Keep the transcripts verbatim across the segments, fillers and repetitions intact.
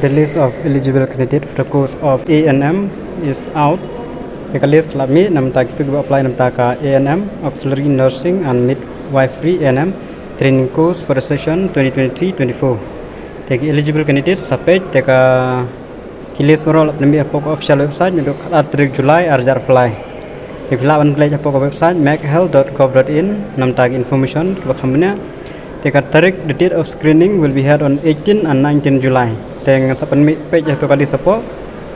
The list of eligible candidate for the course of A N M is out. Te ka list ka la mih namta ki phi ki ba apply namta ka A N M, Auxiliary Nursing and Midwifery A N M training course for the session twenty twenty-three twenty-four. Te ki eligible candidates sa peit te ka ki list baroh la pynmih hapoh ka official website naduh khatar tarik July arjar phlai. Te phi lah ban peit hapoh ka website mac health dot gov dot in namta ki information ki ba kham bniah. Te ka tarik, the date of screening will be held on eighteen and nineteen July. Te ngan sa pynmih peit ïa ka list hapoh.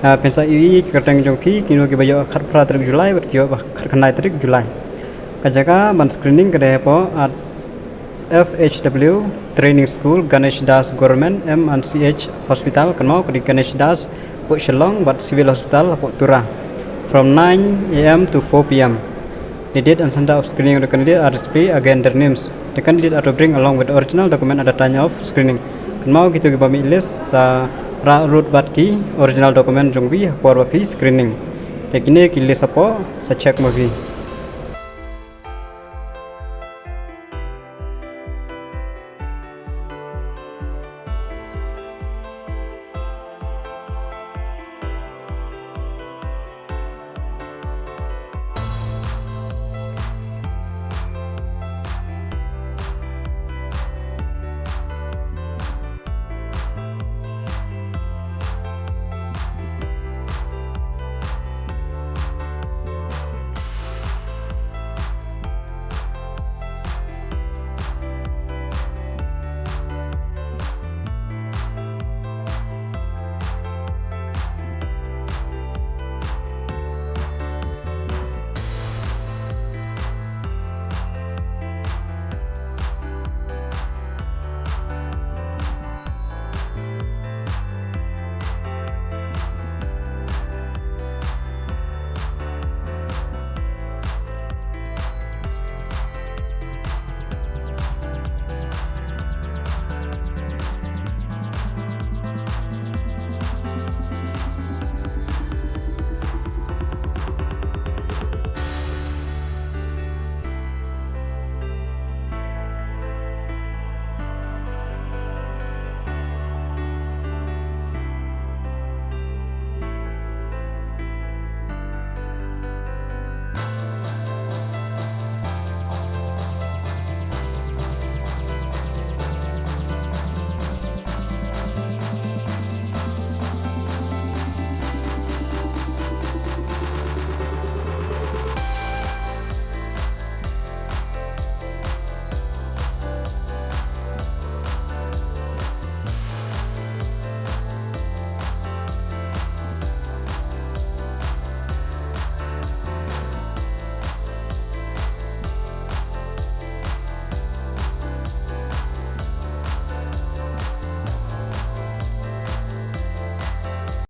Ah, phin sa ïohi ki kyrteng jong phi, kino ki ba ïoh khatphra tarik July bad ki ïoh ba khatkhyndai tarik July. Ka jaka ban screening ka dei hapoh at F H W Training School, Ganesh Das Government M and C H Hospital, kynmaw ka dei Ganesh Das hapoh Shillong bad Civil Hospital hapoh Tura, from nine A M to four P M. The date and center of screening of the candidate are displayed again their names. The candidate are to bring along with original document at the time of screening. Kynmaw kito ki ba mih list sa rah rut bad ki original document jong phi ha por ba phi screening. Te kine ki list hapoh, sa check ma phi.